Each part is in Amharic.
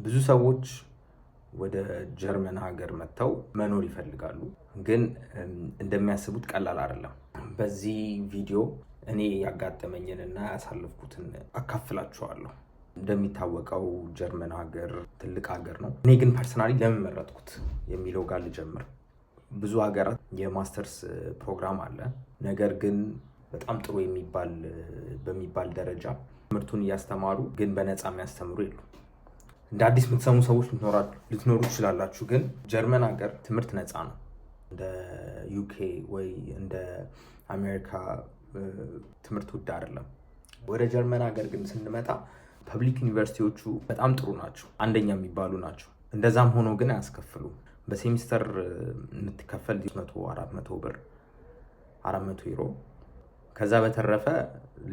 ብዙ ሰዎች ወደ ጀርመን ሀገር መጥተው መኖር ይፈልጋሉ፣ ግን እንደሚያስቡት ቀላል አይደለም። በዚህ ቪዲዮ እኔ ያጋጠመኝንና ያሳለፍኩትን አካፍላችኋለሁ። እንደሚታወቀው ጀርመን ሀገር ትልቅ ሀገር ነው። እኔ ግን personally ለምን መረጥኩት የሚለው ጋር ልጀምር። ብዙ ሀገራት የማስተርስ ፕሮግራም አለ። ነገር ግን በጣም ጥሩ በሚባል ደረጃ ትምህርቱን እያስተማሩ ግን በነፃ የሚያስተምሩ የሉም። እንደ አዲስ የምትሰሙ ሰዎች ልትኖሩ ትችላላችሁ። ግን ጀርመን ሀገር ትምህርት ነፃ ነው። እንደ UK ወይ እንደ አሜሪካ ትምህርት ውድ አይደለም። ወደ ጀርመን ሀገር ግን ስንመጣ public ዩኒቨርሲቲዎቹ በጣም ጥሩ ናቸው፣ አንደኛ የሚባሉ ናቸው። እንደዛም ሆኖ ግን አያስከፍሉም። በሴሚስተር የምትከፈል 100 400 ብር፣ 400 ዩሮ። ከዛ በተረፈ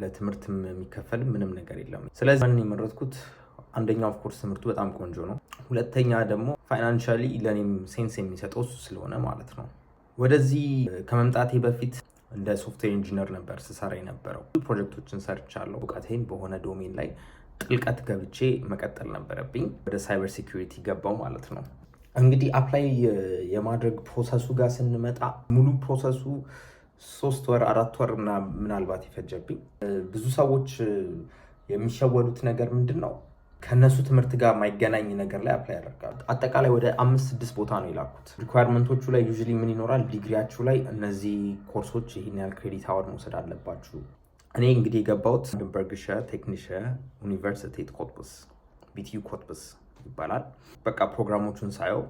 ለትምህርት የሚከፈል ምንም ነገር የለም። ስለዚህ የመረጥኩት አንደኛው of course ትምህርቱ በጣም ቆንጆ ነው። ሁለተኛ ደግሞ financially ለእኔም sense የሚሰጠው እሱ ስለሆነ ማለት ነው። ወደዚህ ከመምጣቴ በፊት እንደ software engineer ነበር ስሰራ የነበረው። ፕሮጀክቶችን ሰርቻለሁ። እውቀቴን በሆነ domain ላይ ጥልቀት ገብቼ መቀጠል ነበረብኝ። ወደ cyber security ገባው ማለት ነው። እንግዲህ apply የማድረግ process ኡ ጋር ስንመጣ ሙሉ process ኡ 3 ወር 4 ወር ምናልባት የፈጀብኝ። ብዙ ሰዎች የሚሸወዱት ነገር ምንድን ነው? ከእነሱ ትምህርት ጋር የማይገናኝ ነገር ላይ apply ያደርጋሉ። አጠቃላይ ወደ አምስት ስድስት ቦታ ነው የላኩት። Requirement ኦቹ ላይ usually ምን ይኖራል? ዲግሪያችሁ ላይ እነዚህ ኮርሶች ይህን ያህል credit hour መውሰድ አለባችሁ። እኔ እንግዲህ የገባሁት Brandenburgische Technische Universität Cottbus፣ BTU Cottbus ይባላል። በቃ ፕሮግራሞቹን ሳየው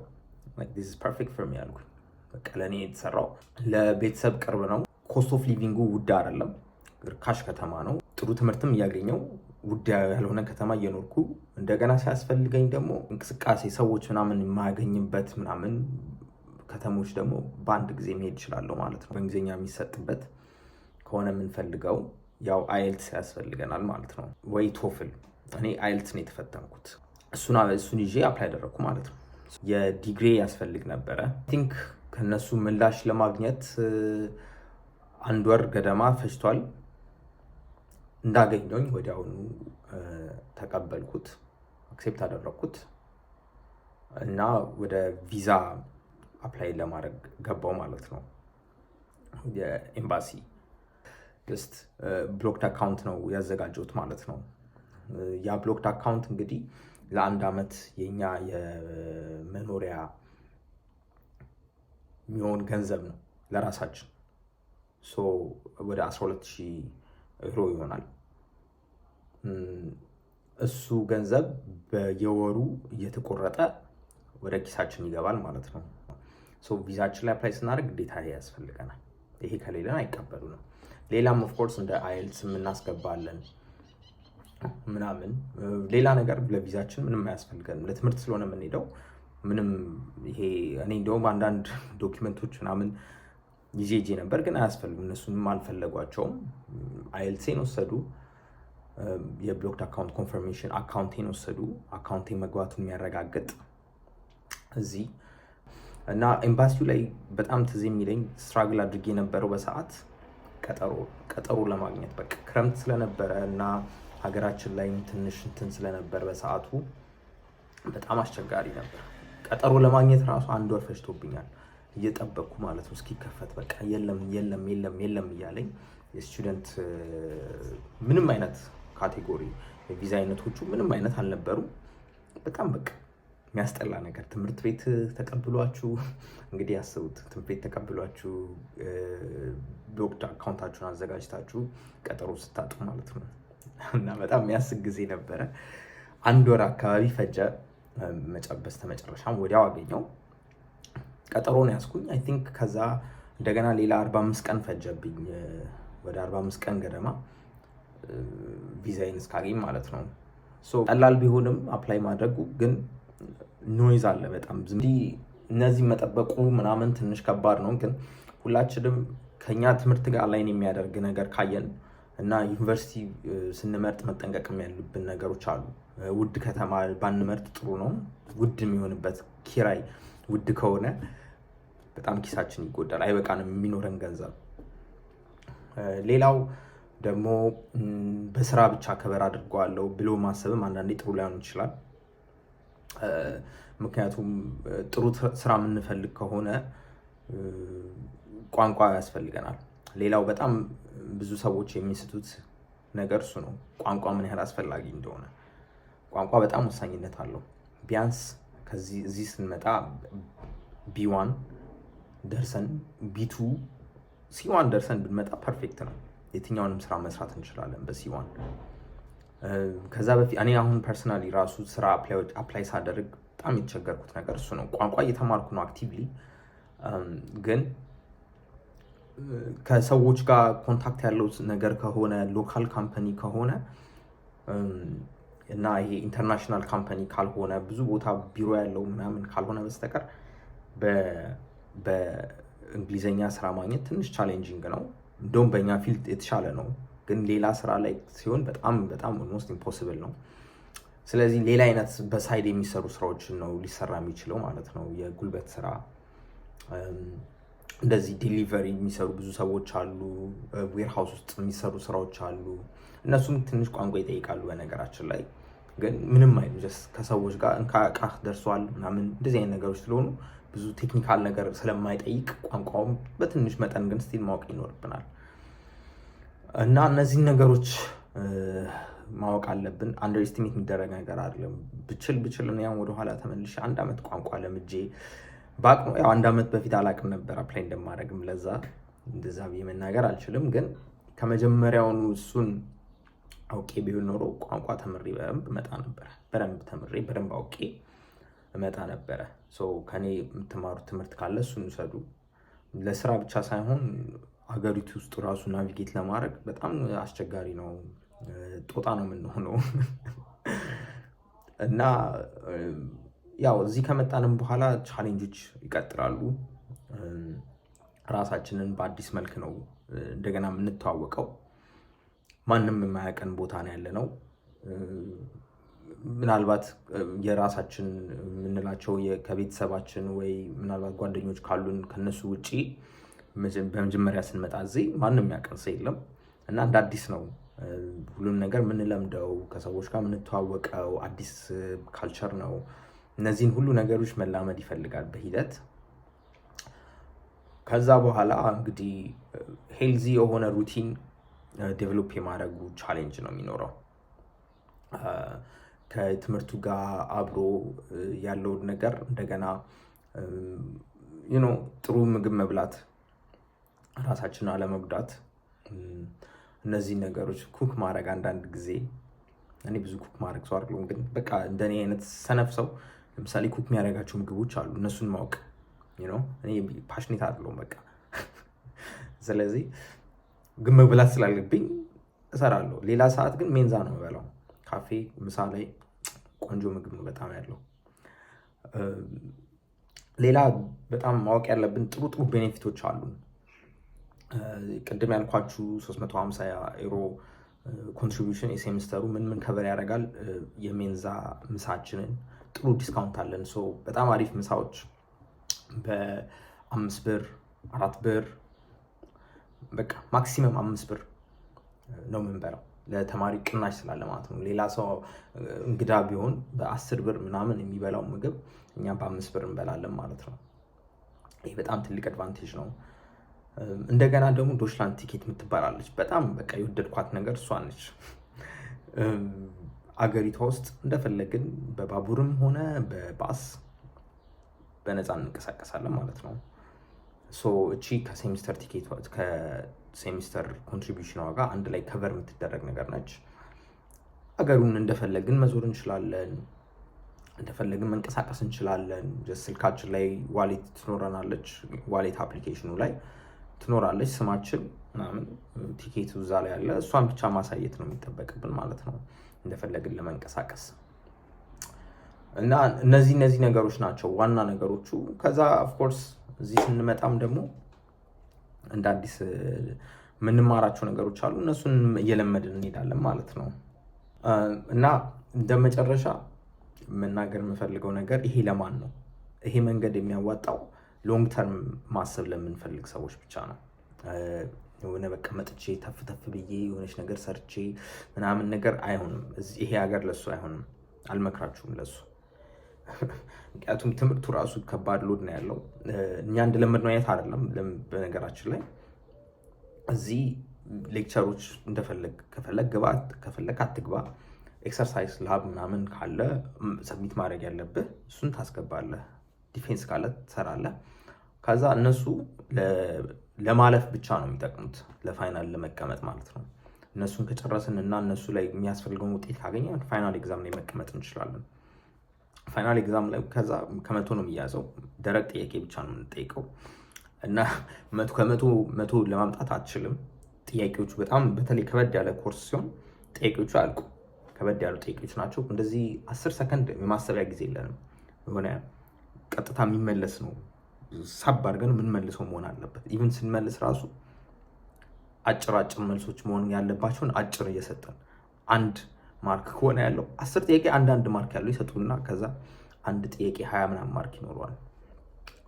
"This is perfect for me" ያልኩኝ። በቃ ለእኔ የተሰራው ለቤተሰብ ቅርብ ነው። Cost of living ኡ ውድ አይደለም፣ ርካሽ ከተማ ነው። ጥሩ ትምህርትም እያገኘው ውድ ያልሆነ ከተማ እየኖርኩ እንደገና ሲያስፈልገኝ ደግሞ እንቅስቃሴ ሰዎች ምናምን የማያገኝበት ምናምን ከተሞች ደግሞ በአንድ ጊዜ መሄድ እችላለሁ ማለት ነው። በእንግሊዝኛ የሚሰጥበት ከሆነ የምንፈልገው ያው IELTS ያስፈልገናል ማለት ነው፣ ወይ TOEFL። እኔ IELTS ነው የተፈተንኩት። እሱን ይዤ apply አደረግኩ ማለት ነው። የዲግሪ ያስፈልግ ነበረ። I think ከነሱ ምላሽ ለማግኘት አንድ ወር ገደማ ፈጅቷል። እንዳገኘኝ ወዲያውኑ ተቀበልኩት፣ accept አደረግኩት እና ወደ ቪዛ apply ለማድረግ ገባው ማለት ነው። የኤምባሲ just blocked account ነው ያዘጋጀሁት ማለት ነው። ያ blocked account እንግዲህ ለአንድ ዓመት የኛ የመኖሪያ የሚሆን ገንዘብ ነው ለራሳችን። So ወደ 12,000 ዩሮ ይሆናል። እሱ ገንዘብ በየወሩ እየተቆረጠ ወደ ኪሳችን ይገባል ማለት ነው። So ቪዛችን ላይ apply ስናደርግ ግዴታ ይሄ ያስፈልገናል። ይሄ ከሌለን አይቀበሉንም። ሌላም of course እንደ IELTS የምናስገባለን ምናምን ሌላ ነገር ለቪዛችን ምንም አያስፈልገንም። ለትምህርት ስለሆነ የምንሄደው ምንም ይሄ እኔ እንደውም አንዳንድ document ኦች ምናምን ይዤ ሄጄ ነበር፣ ግን አያስፈልጉም። እነሱንም አልፈለጓቸውም። IELTS ኤን ወሰዱ። የ blocked account confirmation account ኤን ወሰዱ። Account ኤ መግባቱን የሚያረጋግጥ እዚህ። እና ኤምባሲው ላይ በጣም ትዝ የሚለኝ struggle አድርጌ የነበረው በሰዓት ቀጠሮ ለማግኘት፣ በቃ ክረምት ስለነበረ እና ሀገራችን ላይም ትንሽ እንትን ስለነበር በሰዓቱ በጣም አስቸጋሪ ነበር። ቀጠሮ ለማግኘት ራሱ አንድ ወር ፈጅቶብኛል እየጠበቅኩ ማለት ነው እስኪከፈት። በቃ የለም የለም የለም የለም እያለኝ የ student ምንም አይነት category የቪዛ አይነቶቹ ምንም አይነት አልነበሩም። በጣም በቃ የሚያስጠላ ነገር። ትምህርት ቤት ተቀብሏችሁ፣ እንግዲህ ያስቡት፣ ትምህርት ቤት ተቀብሏችሁ blocked account ኣችሁን አዘጋጅታችሁ ቀጠሮ ስታጡ ማለት ነው። እና በጣም የሚያስቅ ጊዜ ነበረ። አንድ ወር አካባቢ ፈጀ። በስተመጨረሻም ወዲያው አገኘው። ቀጠሮን ያዝኩኝ። I think ከዛ እንደገና ሌላ 45 ቀን ፈጀብኝ። ወደ 45 ቀን ገደማ ቪዛዬን እስካገኝ ማለት ነው። ቀላል ቢሆንም apply ማድረጉ ግን noise አለ በጣም። እነዚህ መጠበቁ ምናምን ትንሽ ከባድ ነው። ግን ሁላችንም ከኛ ትምህርት ጋር align የሚያደርግ ነገር ካየን እና ዩኒቨርሲቲ ስንመርጥ መጠንቀቅም ያሉብን ነገሮች አሉ። ውድ ከተማ ባንመርጥ ጥሩ ነው። ውድ የሚሆንበት ኪራይ ውድ ከሆነ በጣም ኪሳችን ይጎዳል፣ አይበቃንም የሚኖረን ገንዘብ። ሌላው ደግሞ በስራ ብቻ cover አድርገዋለሁ ብሎ ማሰብም አንዳንዴ ጥሩ ላይሆን ይችላል። ምክንያቱም ጥሩ ስራ የምንፈልግ ከሆነ ቋንቋ ያስፈልገናል። ሌላው በጣም ብዙ ሰዎች የሚስቱት ነገር እሱ ነው፣ ቋንቋ ምን ያህል አስፈላጊ እንደሆነ። ቋንቋ በጣም ወሳኝነት አለው። ቢያንስ ከዚህ እዚህ ስንመጣ B1 ደርሰን፣ B2፣ C1 ደርሰን ብንመጣ perfect ነው። የትኛውንም ስራ መስራት እንችላለን በ C1። ከዛ በፊት እኔ አሁን personally ራሱ ስራ apply ሳደርግ በጣም የተቸገርኩት ነገር እሱ ነው። ቋንቋ እየተማርኩ ነው actively፣ ግን ከሰዎች ጋር contact ያለው ነገር ከሆነ፣ local company ከሆነ እና ይሄ international company ካልሆነ፣ ብዙ ቦታ ቢሮ ያለው ምናምን ካልሆነ በስተቀር በእንግሊዝኛ ስራ ማግኘት ትንሽ challenging ነው። እንደውም በእኛ field የተሻለ ነው፣ ግን ሌላ ስራ ላይ ሲሆን በጣም በጣም almost impossible ነው። ስለዚህ ሌላ አይነት በ side የሚሰሩ ስራዎችን ነው ሊሰራ የሚችለው ማለት ነው። የጉልበት ስራ፣ እንደዚህ delivery የሚሰሩ ብዙ ሰዎች አሉ። Warehouse ውስጥ የሚሰሩ ስራዎች አሉ። እነሱም ትንሽ ቋንቋ ይጠይቃሉ። በነገራችን ላይ ግን ምንም አይሉ፣ just ከሰዎች ጋር እንካ እቃህ ደርሷል ምናምን እንደዚህ አይነት ነገሮች ስለሆኑ ብዙ technical ነገር ስለማይጠይቅ ቋንቋውም በትንሽ መጠን ግን still ማወቅ ይኖርብናል። እና እነዚህን ነገሮች ማወቅ አለብን። Underestimate የሚደረግ ነገር አይደለም። ብችል ብችል እኔ አሁን ወደኋላ ተመልሼ አንድ ዓመት ቋንቋ ለምጄ በአቅሙ፣ ያው አንድ ዓመት በፊት አላቅም ነበር apply እንደማደርግም፣ ለዛ እንደዛ ብዬ መናገር አልችልም። ግን ከመጀመሪያውኑ እሱን አውቄ ቢሆን ኖሮ ቋንቋ ተምሬ በደንብ እመጣ ነበረ። በደንብ ተምሬ በደንብ አውቄ እመጣ ነበረ። So ከኔ የምትማሩት ትምህርት ካለ እሱን ውሰዱ። ለስራ ብቻ ሳይሆን ሀገሪቱ ውስጥ ራሱ navigate ለማድረግ በጣም አስቸጋሪ ነው። ጦጣ ነው የምንሆነው። እና ያው እዚህ ከመጣንም በኋላ challenge ኦች ይቀጥላሉ። ራሳችንን በአዲስ መልክ ነው እንደገና የምንተዋወቀው። ማንም የማያውቀን ቦታ ነው ያለነው። ምናልባት የራሳችን የምንላቸው ከቤተሰባችን ወይ ምናልባት ጓደኞች ካሉን ከነሱ ውጪ በመጀመሪያ ስንመጣ እዚህ ማንም የሚያውቀን ሰው የለም እና እንደ አዲስ ነው ሁሉም ነገር የምንለምደው፣ ከሰዎች ጋር የምንተዋወቀው፣ አዲስ culture ነው። እነዚህን ሁሉ ነገሮች መላመድ ይፈልጋል በሂደት። ከዛ በኋላ እንግዲህ healthy የሆነ routine develop የማድረጉ challenge ነው የሚኖረው። ከትምህርቱ ጋር አብሮ ያለውን ነገር እንደገና ጥሩ ምግብ መብላት፣ ራሳችንን አለመጉዳት፣ እነዚህን ነገሮች cook ማድረግ። አንዳንድ ጊዜ እኔ ብዙ cook ማድረግ ሰው አይደለሁም፣ ግን በቃ እንደኔ አይነት ሰነፍ ሰው ለምሳሌ cook የሚያደርጋቸው ምግቦች አሉ፣ እነሱን ማወቅ። እኔ passionate አይደለሁም በቃ። ስለዚህ ግን መብላት ስላለብኝ እሰራለሁ። ሌላ ሰዓት ግን Mensa ነው የምበላው። ካፌ ምሳ ላይ ቆንጆ ምግብ ነው በጣም ያለው። ሌላ በጣም ማወቅ ያለብን ጥሩ ጥሩ benefit ኦች አሉ። ቅድም ያልኳችሁ 350 ዩሮ contribution የሴሚስተሩ ምን ምን cover ያደርጋል? የ Mensa ምሳችንን ጥሩ discount አለን። So በጣም አሪፍ ምሳዎች በ5 ብር፣ 4 ብር፣ በቃ maximum 5 ብር ነው የምንበላው፣ ለተማሪ ቅናሽ ስላለ ማለት ነው። ሌላ ሰው እንግዳ ቢሆን በ10 ብር ምናምን የሚበላው ምግብ እኛ በ5 ብር እንበላለን ማለት ነው። ይህ በጣም ትልቅ advantage ነው። እንደገና ደግሞ Deutschland Ticket የምትባላለች፣ በጣም በቃ የወደድኳት ነገር እሷ ነች። አገሪቷ ውስጥ እንደፈለግን በባቡርም ሆነ በባስ በነፃ እንንቀሳቀሳለን ማለት ነው። So እቺ ከ semester ticket፣ ከ semester contribution ጋር አንድ ላይ cover የምትደረግ ነገር ነች። አገሩን እንደፈለግን መዞር እንችላለን። እንደፈለግን መንቀሳቀስ እንችላለን። ስልካችን ላይ wallet ትኖረናለች። Wallet application ኑ ላይ ትኖራለች። ስማችን ምናምን ቲኬቱ እዛ ላይ አለ። እሷን ብቻ ማሳየት ነው የሚጠበቅብን ማለት ነው እንደፈለግን ለመንቀሳቀስ። እና እነዚህ ነገሮች ናቸው ዋና ነገሮቹ። ከዛ of course እዚህ ስንመጣም ደግሞ እንደ አዲስ የምንማራቸው ነገሮች አሉ። እነሱን እየለመድን እንሄዳለን ማለት ነው። እና እንደ መጨረሻ መናገር የምፈልገው ነገር ይሄ ለማን ነው? ይሄ መንገድ የሚያዋጣው long term ማሰብ ለምንፈልግ ሰዎች ብቻ ነው። የሆነ በቃ መጥቼ ተፍ ተፍ ብዬ የሆነች ነገር ሰርቼ ምናምን ነገር አይሆንም። ይሄ ሀገር ለሱ አይሆንም። አልመክራችሁም ለሱ። ምክንያቱም ትምህርቱ ራሱ ከባድ load ነው ያለው። እኛ እንደለመድነው አይነት አይደለም። በነገራችን ላይ እዚህ lecture ኦች እንደፈለግ ከፈለግ ግባ፣ ከፈለግ አትግባ። Exercise lab ምናምን ካለ submit ማድረግ ያለብህ እሱን ታስገባለህ። Defense ካለ ትሰራለህ። ከዛ እነሱ ለማለፍ ብቻ ነው የሚጠቅሙት፣ ለ final ለመቀመጥ ማለት ነው። እነሱን ከጨረስን እና እነሱ ላይ የሚያስፈልገውን ውጤት ካገኘን final exam ላይ መቀመጥ እንችላለን። Final exam ላይ ከዛ ከ100 ነው የሚያዘው። ደረቅ ጥያቄ ብቻ ነው የምንጠይቀው እና 100 ከ100 100 ለማምጣት አትችልም። ጥያቄዎቹ በጣም በተለይ ከበድ ያለ ኮርስ ሲሆን ጥያቄዎቹ አያልቁ፣ ከበድ ያሉ ጥያቄዎች ናቸው። እንደዚህ 10 ሰከንድ የማሰቢያ ጊዜ የለንም። የሆነ ቀጥታ የሚመለስ ነው፣ ሳብ አድርገን የምንመልሰው መሆን አለበት። Even ስንመልስ ራሱ አጭር አጭር መልሶች መሆን ያለባቸውን አጭር እየሰጠን፣ አንድ mark ከሆነ ያለው 10 ጥያቄ አንዳንድ mark ያለው ይሰጡና ከዛ አንድ ጥያቄ 20 ምናምን mark ይኖረዋል።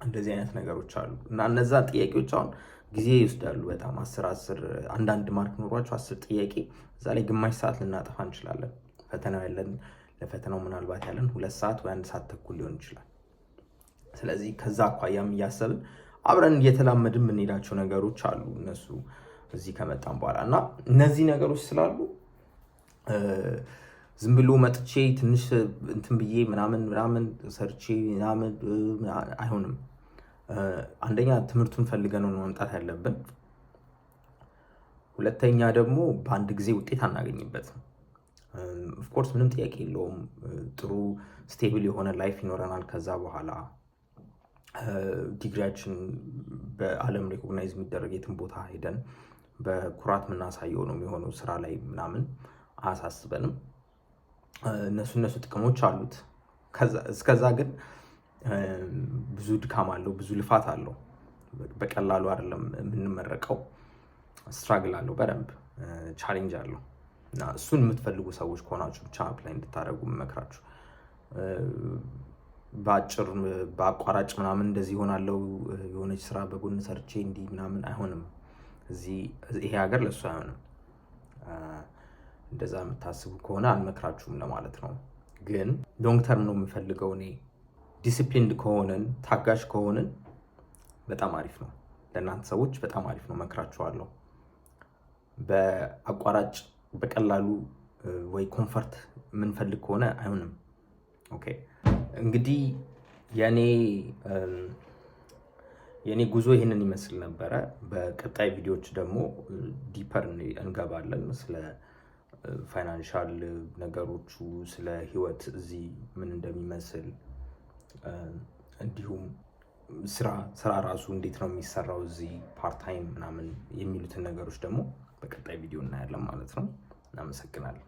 እንደዚህ አይነት ነገሮች አሉ እና እነዛ ጥያቄዎች አሁን ጊዜ ይወስዳሉ በጣም። 10 10 አንዳንድ mark ኖሯቸው 10 ጥያቄ እዛ ላይ ግማሽ ሰዓት ልናጠፋ እንችላለን። ፈተናው ያለን ለፈተናው ምናልባት ያለን 2 ሰዓት ወይ 1 ሰዓት ተኩል ሊሆን ይችላል። ስለዚህ ከዛ አኳያም እያሰብን አብረን እየተላመድን የምንሄዳቸው ነገሮች አሉ እነሱ እዚህ ከመጣን በኋላ። እና እነዚህ ነገሮች ስላሉ ዝም ብሎ መጥቼ ትንሽ እንትን ብዬ ምናምን ምናምን ሰርቼ ምናምን አይሆንም። አንደኛ ትምህርቱን ፈልገን ነው መምጣት ያለብን። ሁለተኛ ደግሞ በአንድ ጊዜ ውጤት አናገኝበትም። Of course ምንም ጥያቄ የለውም። ጥሩ stable የሆነ life ይኖረናል። ከዛ በኋላ ዲግሪያችን በዓለም recognize የሚደረግ፣ የትም ቦታ ሄደን በኩራት የምናሳየው ነው የሚሆነው። ስራ ላይ ምናምን አያሳስበንም። እነሱ እነሱ ጥቅሞች አሉት። እስከዛ ግን ብዙ ድካም አለው፣ ብዙ ልፋት አለው። በቀላሉ አይደለም የምንመረቀው። Struggle አለው፣ በደንብ challenge አለው እና እሱን የምትፈልጉ ሰዎች ከሆናችሁ ብቻ apply እንድታደርጉ የምመክራችሁ። በአጭር በአቋራጭ ምናምን እንደዚህ ይሆናለው፣ የሆነች ስራ በጎን ሰርቼ እንዲህ ምናምን አይሆንም። እዚህ ይሄ ሀገር ለእሱ አይሆንም። እንደዛ የምታስቡ ከሆነ አልመክራችሁም ለማለት ነው። ግን long term ነው የምፈልገው እኔ፣ disciplined ከሆንን፣ ታጋሽ ከሆንን በጣም አሪፍ ነው። ለእናንተ ሰዎች በጣም አሪፍ ነው፣ መክራችኋለሁ። በአቋራጭ በቀላሉ ወይ comfort የምንፈልግ ከሆነ አይሆንም። Okay፣ እንግዲህ የኔ ጉዞ ይህንን ይመስል ነበረ። በቀጣይ ቪዲዮዎች ደግሞ deeper እንገባለን፣ ስለ financial ነገሮቹ፣ ስለ ህይወት እዚህ ምን እንደሚመስል፣ እንዲሁም ስራ ራሱ እንዴት ነው የሚሰራው እዚህ part time ምናምን የሚሉትን ነገሮች ደግሞ በቀጣይ ቪዲዮ እናያለን ማለት ነው። እናመሰግናለን።